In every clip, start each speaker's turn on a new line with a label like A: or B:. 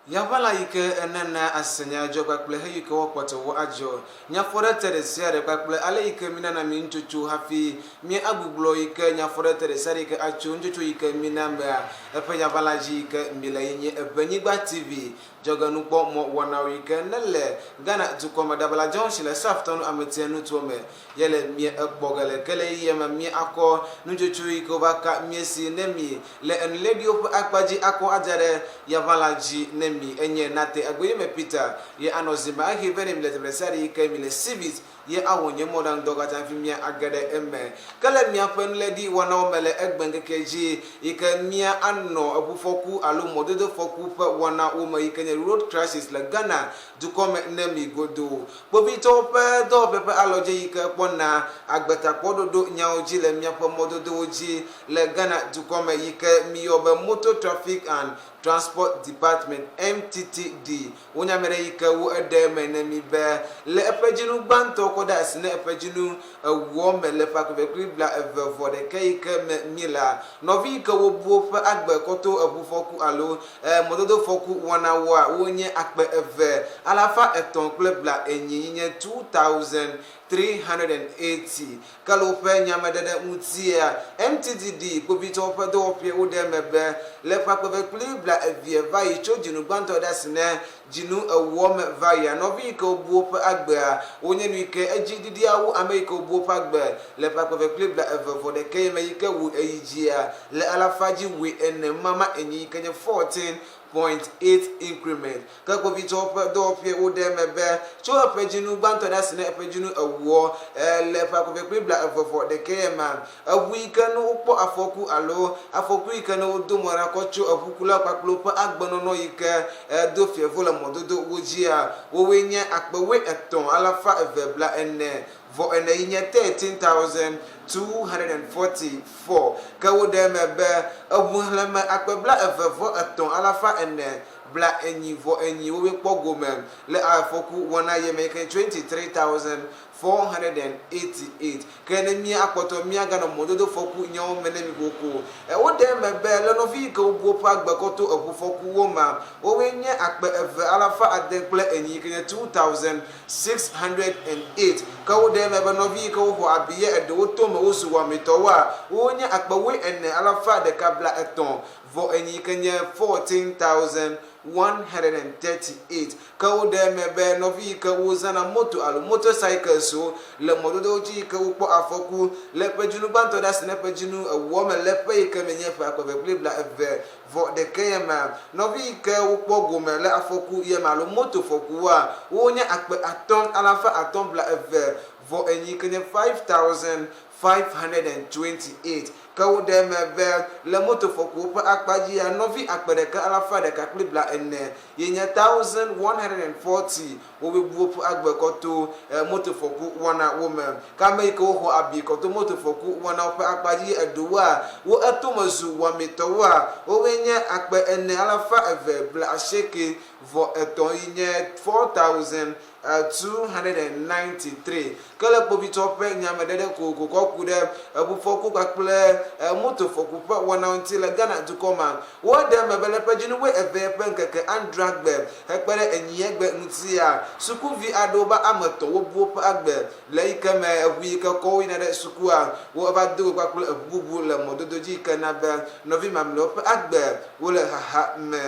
A: Yaʋala yi ke enana asenya adzɔ kpakple heyi ke woakpɔtɔ wo adzɔ. Nyafɔɖete ɖesiaɖe kpakple ale yi ke minana mi nutsotso hafi mia agbublɔ yi ke nyafɔɖete ɖesiaɖe yi ke atso nutsotso yi ke mina mea eƒe yaʋala dzi yi ke mile yi nye Eʋenyigba TV dzɔgenukpɔ mɔ wɔnawo yi ke ne le Ghana dukɔ me Ɖabala Junction le South tɔnu ametia nutoa me ye le mia ekpɔ ge le ke le yiyia me mia akɔ nutsotso yi ke wova ka mia si ne mi Le enuléɖiwo ƒe akpa dzi akɔ ada ɖe yaʋala dzi ne mi enye nate agboyeme Peter ye anɔ zimba exe vɛ ne mi le teƒe ɖesiaɖe yi ke mi le civis ye awɔ nye mɔɖaŋudɔ katã hafi mia age ɖe eme. Ke le mia ƒe nuléɖi wɔnawo me le egbe ŋkekea dzi yi ke mia anɔ eʋufɔku alo mɔdodofɔku ƒe wɔna wo me yi ke nye road crashes le Ghana dukɔ me ne mi godoo. Kpovitɔwo ƒe dɔwɔƒe ƒe alɔdze yi ke kpɔna agbetakpɔɖoɖo nyawo dzi le míaƒe mɔdodowo dzi le Ghana dukɔ me yi ke míyɔ be Motor Traffic and Transport Department, MTTD. Wonya ame ɖe yi ke wo eɖe eme ne mí be le eƒe dzinu gbãtɔ kɔ de asi ne eƒe dzinu ewoɔ me le ƒe akpe eve kple bla eve vɔ ɖekɛ yi ke me míelea, nɔvi yi ke wobu woƒe agbe kɔ to eʋufɔku alo mɔdodofɔku wɔnawoa, wonye 2340 yi nye 2380. Ke le woƒe nyameɖeɖe ŋutia, MTTD kpovitɔwo ƒe dɔwɔƒee woɖe eme be le ƒe akpe eve kple bla evee va yi tso dzinu gbãtɔ ɖe asi ne Dzinu ewoa me va yia, nɔvi yi ke wobu woƒe agbea, wonye nu yi ke edzi ɖiɖia wu ame yi ke wobu woƒe agbe le ƒe akpe eve kple blaeve vɔ ɖekɛ yi me yi ke wu eyi dzia le alafa dzi wui ene mama enyi yi ke nye 14.8 increment. Ke kpovitɔwo ƒe dɔwɔƒee woɖe eme be tso eƒe dzinu gbãtɔ ɖe asi ne eƒe dzinu ewoɔ le ƒe akpe eve kple blaeve vɔ ɖekɛ ye mea, Eʋu yi ke ne wokpɔ afɔku alo afɔku yi ke ne wodo mɔ ɖa kɔ tso eʋukulawo kpakple woƒe agbenɔnɔ yi ke do fievo le mɔdodo wo dzia, wowoe nye akpe wuietɔ̃ alafa eve bla ene vɔ ene yi nye 13,244. Ke woɖe eme be eʋu xlẽme akpe bla eve vɔ etɔ̃ alafa ene bla enyi vɔ enyi wowoe kpɔ gome le afɔku wɔna ye me yi ke nye 23,000 488. Ke ne míakpɔtɔ míaganɔ mɔdodofɔku nyawo me ne mí kokoko. Woɖe eme be le nɔvi yi ke wobu woƒe agbe kɔ to eʋufɔkuwo mea, wowoe nye akpe eve alafa ade kple enyi yi ke nye 2608. Ke woɖe eme be nɔvi yi ke woxɔ abi ye eɖewo to eme wozu wɔametɔwoa, wowoe nye akpe wuiene alafa ɖeka bla etɔ̃ vɔ enyi yi ke nye 14138. Ke woɖe eme be nɔvi yi ke wozãna moto alo motorcycles-wo le mɔdodowo dzi yi ke wokpɔ afɔku le ƒe dzinu gbãtɔ ɖe asi ne ƒe dzinu ewoa me le ƒe yi ke me nye ƒe akpe eve kple bla eve vɔ ɖekɛ ye mea, nɔvi yi ke wokpɔ gome le afɔku ye me alo moto fɔkuwoa, wonye akpe atɔ̃ alafa atɔ̃ bla eve vɔ enyi yi ke nye 5528. Ke woɖe eme be le motofɔkuwo ƒe akpa dzia, nɔvi akpe ɖeka alafa ɖeka kple bla ene ye nye 1140 wobe bu woƒe agbe kɔ to motofɔku wɔna wo me. Ke ame yi ke woxɔ abi kɔ to motofɔku wɔnawo ƒe akpa dzi eɖowoa, wo etome zu wɔametɔwoa, wowoe nye akpe ene alafa eve bla asieke vɔ etɔ̃ yi nye 4293. Ke le kpovitɔ ƒe nyameɖeɖe kokoko kɔ ku ɖe eʋufɔku kpakple motofɔku ƒe wɔnawo ŋuti le Ghana dukɔ mea, woɖe eme be le ƒe dzinu wuieve ƒe ŋkeke adrea gbe hekpe ɖe enyia gbe ŋutia, sukuvi aɖewo be ame etɔ̃ wobu woƒe agbe le eyi ke me eʋu yi ke kɔ wo yina ɖe sukua wo va do go kpakple eʋu bubu le mɔdodo dzi yi ke na be nɔvi mamlɛawo ƒe agbe wole xaxa me.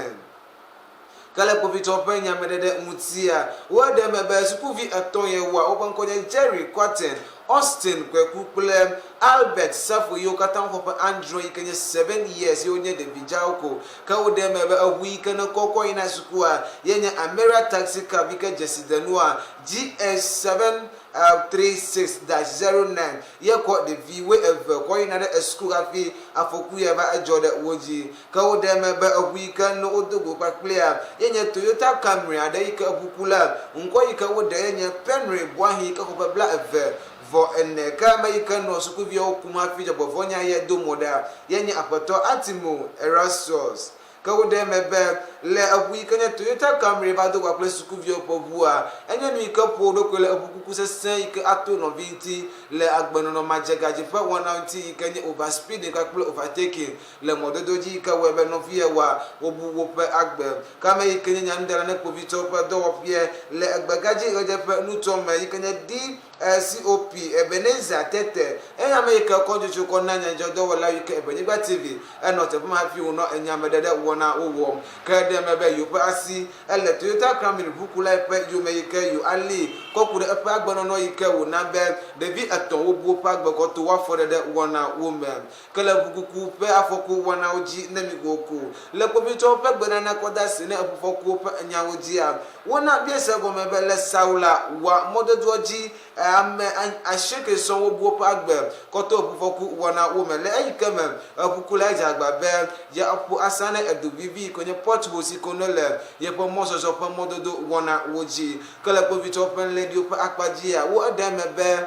A: Ke le kpovitɔwo ƒe nyameɖeɖe ŋutia, woɖe eme be sukuvi etɔ̃ ye woa, woƒe ŋkɔ nye Jerry Quarten, Austin Kweku kple Albert Safo yiwo katã woxɔ ƒe adre yi ke nye seven years ye wonye ɖevi dzawo ko. Ke woɖe eme be eʋu yi ke nekɔ kɔ yina sukua ye nye Ameria Taxi Cab yi ke dzesidenua GS 736-09 ye kɔ ɖevi wuieve kɔ yina ɖe esuku hafi afɔku ya va edzɔ ɖe wo dzi. Ke woɖe eme be eʋu yi ke ne wodo go kpakplia ye nye Toyota Camry aɖe yi ke eʋukula ŋkɔ yi ke woɖe ye nye Penry Boahi yi ke xɔ ƒe blaeve vɔ ene. Ke ame yi ke nɔ sukuviawo kum hafi dzɔgbevɔ̃nya ye do mo ɖa ye nye Aƒetɔ Atimo Erastus. Ke woɖe eme be, le eʋu yi ke nye Toyota Camry va do kpakple sukuviwo ƒe ʋua, enye nu yi ke ƒo wo ɖokui le eʋukuku sesẽ yi ke ato nɔvi ŋuti le agbenɔnɔ madzegadzi ƒe wɔnawo ŋuti yi ke nye overspeeding kpakple overtaking le mɔdodo dzi yi ke wɔe be nɔviawoa wobu woƒe agbe. Ke ame yi ke nye nyanuɖela ne kpovitɔwo ƒe dɔwɔƒeɛ le egbegadzi ɣedzeƒe nutoa me yi ke nye DCOP Ebenezer Tete enye ame yi ke kɔ nutsotso kɔ na nyadzɔdzɔdɔwɔla yi ke Ebenyigba TV enɔ teƒe ma hafi wònɔ enyameɖeɖe wɔna wo wɔm. Ke eɖe eme be yewoƒe asi ele Toyota Camry ʋukula ƒe yome yi ke yewoalée kɔ ku ɖe eƒe agbenɔnɔ yi ke wòna be ɖevi etɔ̃ wobu woƒe agbe kɔ to woafɔɖeɖe wɔna wo me. Ke le ʋukuku ƒe afɔku wɔnawo dzi ne mi go ko. Le kpovitɔwo ƒe gbenana kɔ de asi ne eʋufɔkuwo ƒe nyawo dzia, wona biase gɔme be le Saula wa mɔdodoa dzi ame asieke sɔŋ wobu woƒe agbe kɔ to ʋufɔku wɔna wo me. Le eyi ke me eʋukula dze agba be yeaƒo asa ne edu vivi yi ke nye potholes yi ke ne le yeƒe mɔzɔzɔ ƒe mɔdodo wɔna wo dzi. Ke le kpovitɔwo ƒe nlɛɖiwo ƒe akpa dzia, wo eɖe eme be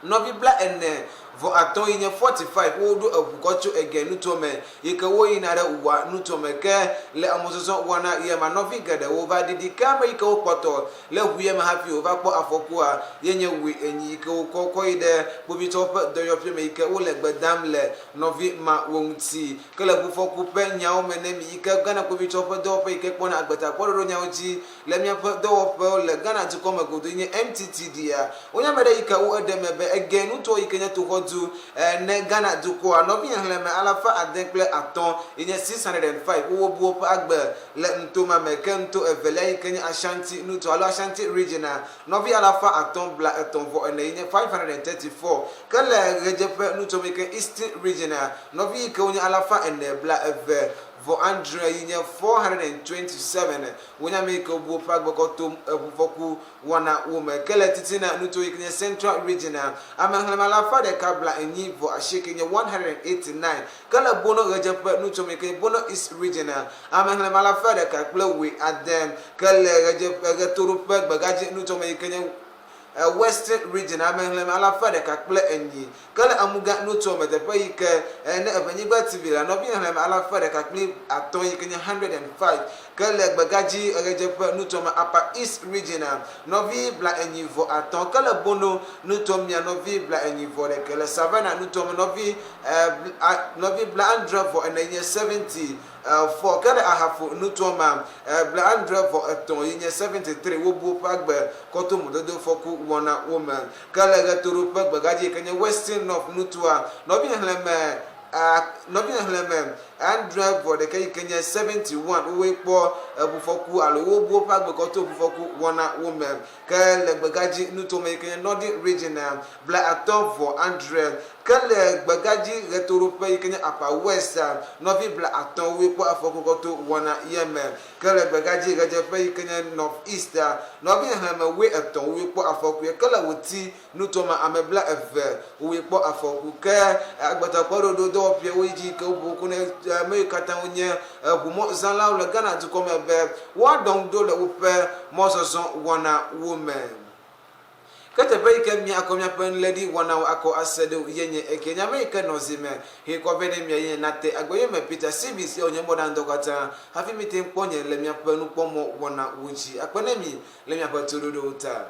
A: Nɔvi bla ene vɔ atɔ̃ yi nye 45 wo ɖo eʋu kɔ tso Ege nutoa me yi ke wo yina ɖe Wa nutoa me ke le emɔzɔzɔ wɔna ye ma nɔvi geɖewo va ɖiɖi ke ame yi ke wo kpɔtɔ le ʋu ye me hafi wo va kpɔ afɔkua ye nye wui enyi yi ke wo kɔ kɔ yi ɖe kpovitɔwo ƒe dɔyɔƒe me yi ke wo le gbe dam le nɔvi ma wo ŋuti. Ke le ʋufɔku ƒe nyawo me ne mi yi ke Ghana kpovitɔwo ƒe dɔwɔƒe yi ke kpɔna agbetakpɔɖoɖo nyawo dzi Le míaƒe dɔwɔƒewo le Ghana dukɔ me godoo nye MTTD-a. Wonye ame ɖe yike wo eɖe me be ege nutoa yike nye toxɔdu ne Ghana dukɔa. Nɔvi xexlẽme alafa ade kple atɔ̃ yi nye 605 wo wobu woƒe agbe le nuto ma me. Ke nuto evelia yike nye Ashanti nuto alo Ashanti Region-a, nɔvi alafa atɔ̃ bla etɔ̃ vɔ ene yi nye 534. Ke le ɣedzeƒe nuto me yike Eastern Region-a, nɔvi yike wonye alafa ene bla eve vɔ adre yi nye 427. Wonye ame yi ke wobu woƒe agbe kɔ to eŋufɔku wɔna wo me. Ke le titina nuto yi ke nye Central Region-a, ame xexlẽme alafa ɖeka bla enyi vɔ asieke nye 189. Ke le Bono ɣedzeƒe nuto me yi ke nye Bono East Region-a, ame xexlẽme alafa ɖeka kple wui ade. Ke le ɣedzeƒe ɣetoɖoƒe gbegadzi nuto me yi ke nye Western Region, ame xexlẽme alafa ɖeka kple enyi. Ke le Amuga nutoa me, teƒe yi ke ne Eʋenyigba TV la, nɔvi xexlẽme alafa ɖeka kple atɔ̃ yi ke nye 105. Ke le Gbegadzi Ɣedzeƒe nutoa me, Upper East Region-a, nɔvi blaenyi vɔ atɔ̃. Ke le Bono nutoa mea, nɔvi blaenyi vɔ ɖekɛ. Le Savannah nutoa me, nɔvi nɔvi blaadre vɔ ene yi nye 70. Fɔ ke ɖe Ahafo nutoa mea, 73 yi nye 73 wobu woƒe agbe kɔ to mɔdodo fɔku wɔna wo me. Ke le ɣetoɖoƒe gbegadzi yi ke nye Western North nutoa, nɔvi xexlẽme nɔvi xexlẽme 61 yi ke nye 71 woe kpɔ eʋufɔku alo wobu woƒe agbe kɔ to ʋufɔku wɔna wo me. Ke le gbegadzi nutome yi ke nye Northern Region-a, 57. Ke le gbegadzi ɣetoɖoƒe yi ke nye Upper West-a, nɔvi 50 woe kpɔ afɔku kɔ to wɔna ye me. Ke le gbegadzi ɣedzeƒe yi ke nye North East-a, nɔvi xexlẽme wuietɔ̃ woe kpɔ afɔku ye. Ke le Woti nutome ame 20 woe kpɔ afɔku. Ke agbetɔkpɔɖoɖo dɔwɔƒewo yi dzi yi ke woƒo ƒu ne ame yiwo katã wonye ʋumɔzãlawo le Ghana dukɔ me be woaɖɔ ŋu ɖo le woƒe mɔzɔzɔ wɔnawo me. Ke teƒe yi ke míakɔ míaƒe nuléɖi wɔnawo akɔ ase ɖo ye nye eke. Nya me yi ke nɔ zi me hee kɔ vɛ ne mia ye nye nate agbe yome Peter Civis ye wònye mɔɖaŋudɔ katã hafi míte ŋu kpɔ nye le míaƒe nukpɔmɔ wɔnawo dzi. Akpe ne mi le miaƒe toɖoɖowo ta.